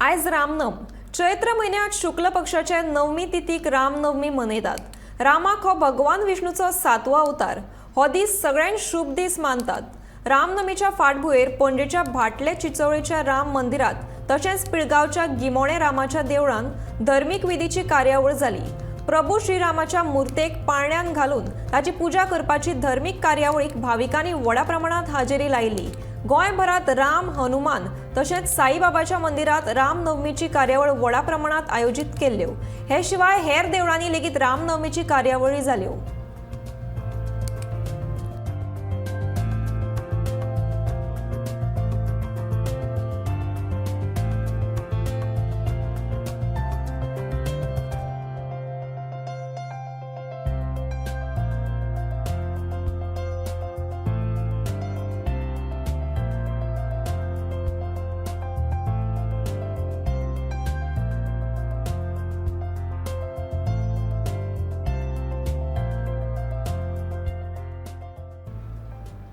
आयज रामनम. चैत्र म्हयन्यांत शुक्ल पक्षाचे नवमी तिथीक रामनवमी मनयतात. रामाक हो भगवान विष्णूचो सातवो अवतार. हो दीस सगळ्यांत शुभ दीस मानतात. रामनमीच्या फाटभुंयेर पणजेच्या भाटले चिचोळेच्या राम मंदिरात तशेंच पिळगांवच्या गिमोणे रामाच्या देवळांत धर्मीक विधीची कार्यावळ जाली. प्रभू श्रीरामाच्या मूर्तेक पाळण्यांत घालून ताची पुजा करपाची धर्मीक कार्यावळीक भाविकांनी व्हडा प्रमाणात हाजेरी लायिल्ली. गोंयभरात राम, हनुमान तशेंच साईबाबाच्या मंदिरात रामनवमीची कार्यावळ व्हडा प्रमाणात आयोजीत केल्ल्यो. हे शिवाय हेर देवळांनी लेगीत रामनवमीची कार्यावळी जाल्यो.